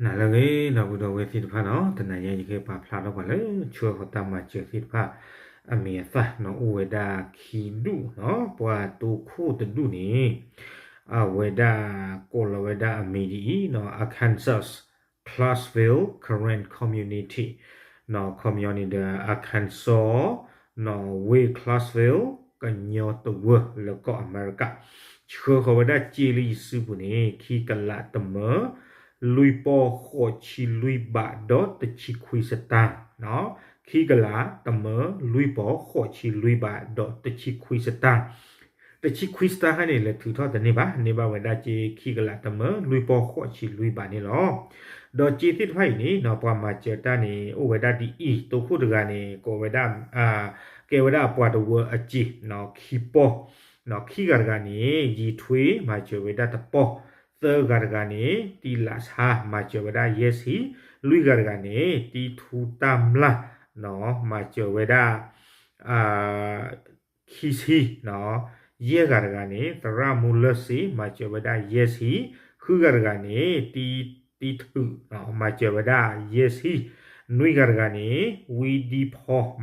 နၤလၢအဂ့ၤ ဒီပုၢ်ဒီဝဲၢ်သ့ၣ်တဖၣ်နီၤ, တနၤညါယကပာ်ဖျါထီၣ်ပှၤလၢ ဆှၢဃီၤတၢ်မၤစၢၤသ့ၣ်တဖၣ် အမံၤအသၣ်နီၤ အိၣ်ဝဲဒၣ်ခံဒူၣ်နီၤ, ပှၤတိခိၣ်တဒူၣ်န့ၣ် အဝဲဒၣ်ကိးလီၤဝဲဒၣ်အမံၤဒ်အံၤနီၤ, Arkansas Clarksville Karen Community နီၤ, ခီပညီန့ၣ်ဒီး Arkansas နီၤ, ဝ့ၢ် Clarksville ကညီတဝၢလၢကီၢ်အမဲရကၤ, ဆှၢဃီၤဝဲဒၣ်စ့လၢယစုပူၤန့ၣ် ခံကလးတမၢ လွံၢ်ပီၢ်ဃိးဆံလွံၢ်ဘးဒီးတဆံခွံစတၢ်, ခံကလးတမၢ လွံၢ်ပီၢ်ဃိးဆံလွံၢ်ဘးဒီးတဆံခွံစတၢ်, တဆံခွံစတၢ်ဟဲန့ၣ် လဲၤထုးထီၣ်တန့ၢ်ဘၣ်, န့ၢ်ဘၣ်ဝဲဒၣ်စ့ခံကလးတမၢ လွံၢ်ပီၢ်ဃိးဆံလွံၢ်ဘးန့ၣ်လီၤ. ဒီးစ့သ့ၣ်တဖၣ်အံၤန့ၣ်နီၤ ပှၤမၤစၢၤတၢ်န့ၣ် အိၣ်ဝဲဒၣ်ဒ်အံၤ, တိခိၣ်တဂၤန့ၣ် ကိးဝဲဒၣ် ကဲဝဲဒၣ်အပှၤတဝၢအစ့ ခံပီၢ်, ခံဂၤတဂၤန့ၣ် ယံၤထွ့ မၤစၢၤဝဲဒၣ်တပီၢ်, သၢဂၤတဂၤန့ၣ် တံလးဆါ မၤစၢၤဝဲဒၣ်ယဲၢ်ဆံ, လွံၢ်ဂၤတဂၤန့ၣ် တံထူတၢ်မျၢ် မၤစၢၤဝဲဒၣ် ခံဆံ, ယဲၢ်ဂၤတဂၤန့ၣ် သရၣ်မူလၢၢ်စ့ မၤစၢၤဝဲဒၣ်ယဲၢ်ဆံ, ဃုဂၤတဂၤန့ၣ် တံ တံထုး မၤစၢၤဝဲဒၣ်ယဲၢ်ဆံ, နွံဂၤတဂၤန့ၣ် ဝံဒံဖီ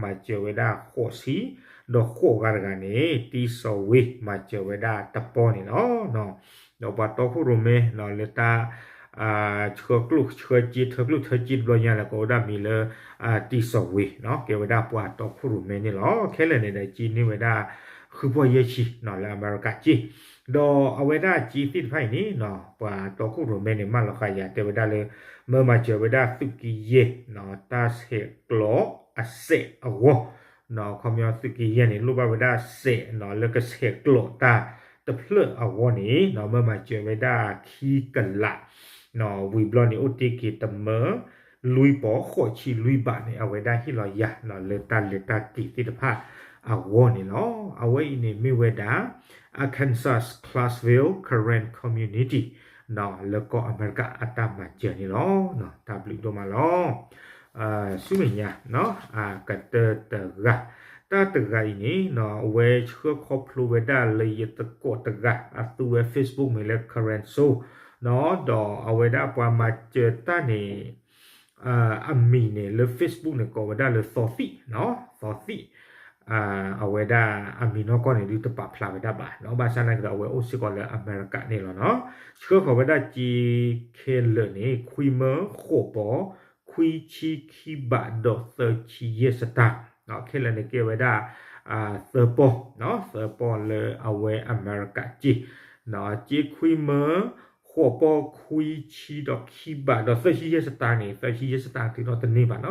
မၤစၢၤဝဲဒၣ်ဃိးဆံ, ဒီးဃိးဂၤတဂၤန့ၣ် တံစီၤဝ့ မၤစၢၤဝဲဒၣ်တပီၢ်န့ၣ်လီၤ. ဒီးပှၤတီခိၣ်ရိၣ်မဲလၢတၢ် ဆှၢကျိၣ်ဆှၢစ့ ထၢကျိၣ်ထၢစ့တဘျီညါလၢ ကိးဝဲဒၣ်မံၤလၢ တံစီၤဝ့ ကဲဝဲဒၣ်ပှၤတီခိၣ်ရိၣ်မဲန့ၣ်လီၤ. ခဲလၢာ်န့ၣ်ဒီး စ့န့ၢ်ဝဲဒၣ် ဃုပီၢ်ယဲၢ်ဆံ လၢအမဲရကၤစ့, ဒီးအဝဲဒၣ်စ့သ့ၣ်တဖၣ်အံၤန့ၣ် ပှၤတီခိၣ်ရိၣ်မဲန့ၣ် မၢလီၤဃာ်ယၤတဲဝဲဒၣ်လၢ မၢမၤစၢၤဝဲဒၣ်သုးက့ယဲၢ် တၢ်ဆဲးကျိးအစဲးအဂီၢ်, ခီပညီသုးက့ယဲၢ်န့ၣ် လိၣ်ဘၣ်ဝဲဒၣ်စဲး လၢကဆဲးကျိးတၢ်တဖျၢၣ်အဂီၢ်န့ၣ် မၢမၤစၢၤဝဲဒၣ်ခံကလး, ဝံၤဘျီန့ၣ် အိၣ်တ့ၢ်က့ၤတမၢ လွံၢ်ပီၢ်ဃိးဆံလွံၢ်ဘးန့ၣ် အဝဲဒၣ်ဟ့ၣ်လီၤယၤ လၢတၢ်လဲၤတၢ်က့ၤသ့ၣ်တဖၣ်အဂီၢ်န့ၣ်လီၤ. အဝဲအံၤန့ၣ်မ့ၢ်ဝဲဒၣ် Arkansas Clarksville Karen Community လၢကီၢ်အမဲရကၤအတၢ်မၤစၢၤန့ၣ်လီၤ. တၢ်ဘျုးဒိၣ်မးလီၤ. ဆူမဲာ်ညါ ကတၢၢ်တဂၤ, တၢ်တဂၤအံၤန့ၣ် အဝဲဆှၢခီဖျိဝဲဒၣ်လၢယသကိးတဂၤ အသူဝဲ Facebook မ့ၢ်လၢ Karen So ဒီးအဝဲဒၣ်ပှၤမၤစၢၤတၢ်န့ၣ် အမံၤန့ၣ်လၢ Facebook န့ၣ် ကိးဝဲဒၣ်လၢသီသံၣ်, သီသံၣ်, အဝဲဒၣ်အမံၤနီၢ်ကီၢ်န့ၣ် ဒုးတပာ်ဖျါဝဲဒၣ်ဘၣ်နီၤ, ဘၣ်ဆၣ်နာ်က့ဒီး အဝဲအိၣ်စ့ၢ်ကီးလၢအမဲရကၤန့ၣ်လီၤနီၤ. ဆှၢဃီၤဝဲဒၣ်စ့ခဲလၢာ်န့ၣ် ခွံမၢဃိးပီၢ် ခွံဆံခံဘးဒီးသၢဆံယဲၢ်စတၢ်, ခဲလၢာ်န့ၣ်ကဲဝဲဒၣ် သၢပီၢ်, သၢပီၢ်လၢအဝဲအမဲရကၤစ့, စ့ခွံမၢ ဃိးပီၢ်ခွံဆံဒီးခံဘးဒီးသၢဆံယဲၢ်စတၢ်န့ၣ် သၢဆံယဲၢ်စတၢ်ထုးထီၣ်တန့ၢ်ဘၣ်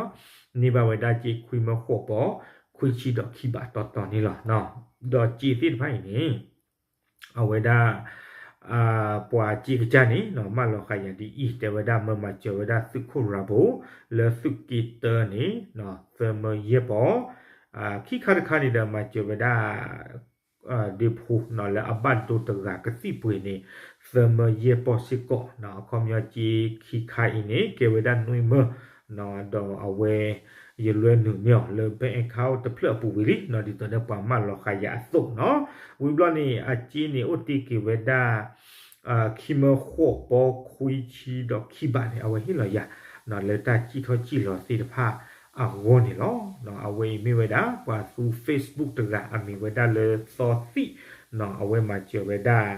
နီၤ, န့ၢ်ဘၣ်ဝဲဒၣ်စ့ခွံမၢဃိးပီၢ် ခွံဆံဒီးခံဘးတီတီန့ၣ်လီၤ. ဒီးစ့သ့ၣ်တဖၣ်အံၤန့ၣ် အဝဲဒၣ် ပှၤစ့ကစၢ်န့ၣ် မၢလီၤဃာ်ယၤဒ်အံၤ, တဲဝဲဒၣ်မၢမၤစၢၤဝဲဒၣ်သုးခိၣ်ရၤဘိ လၢသုးက့တၢန့ၣ် သၢမၢယဲၢ်ပီၢ်, ခံခါတခါန့ၣ်ဒီးမၤစၢၤဝဲဒၣ် ဒ့ဖိလၢအဘၣ်ဒိတဂၤကသံၣ်ပှ့ၤန့ၣ် သၢမၢယဲၢ်ပီၢ်စ့ၢ်ကီး, အခီပညီစ့ခံခါအံၤန့ၣ် ကဲဝဲဒၣ်နွံမၢ, ဒီးအဝဲ ယလွဲနုာ်န့ၢ်အီၤလၢ bank account တဖျၢၣ်အပူၤဝံၤလံနီၤ, ဒ်သိးဒီးပှၤမၢလီၤဃာ်ယၤအသိးနီၤ. ဝံၤဘျီန့ၣ် အစ့န့ၣ်အိၣ်တ့ၢ်က့ၤဝဲဒၣ် ခံမၢဃိးပီၢ်ခွံဆံဒီးခံဘးန့ၣ် အဝဲဟ့ၣ်လီၤယၤ လၢတၢ်စံၣ်ထီၣ်စံၣ်လီၤသ့ၣ်တဖၣ်အဂီၢ်န့ၣ်လီၤ. အဝဲအံၤမ့ၢ်ဝဲဒၣ် ပှၤသူ Facebook တဂၤ အမံၤဝဲဒၣ်လၢသီသံၣ်, အဝဲမၤစၢၤဝဲဒၣ်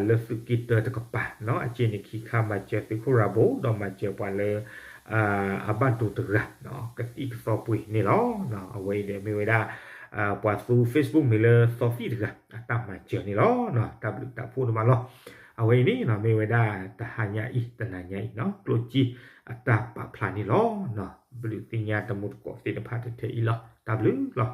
လၢသုးက့တၢတကပၤ, အစ့န့ၣ်ခံခါ မၤစၢၤသုးခိၣ်ရၤဘိ ဒီးမၤစၢၤပှၤလၢ အဘၣ်ဒိတဂၤ ကသံၣ်ကသီပှ့ၤန့ၣ်လီၤ. အဝဲအံၤဒီးမ့ၢ်ဝဲဒၣ် ပှၤသူ Facebook မံၤလၢသီသံၣ်တဂၤ အတၢ်မၤစၢၤန့ၣ်လီၤ. တၢ်ဘျုးတၢ်ဖှိၣ်ဒိၣ်မးလီၤ. အဝဲအံၤန့ၣ် မ့ၢ်ဝဲဒၣ်တဟါညါအံၤ တနၤညါအံၤနီၤ ကျိၣ်စ့အတၢ်ပာ်ဖျါန့ၣ်လီၤ. ဘျုးသ့ၣ်ညါတမူတကိးသ့ၣ်တဖၣ်ထဲထဲအံၤလီၤ. တၢ်ဘျုးလီၤ.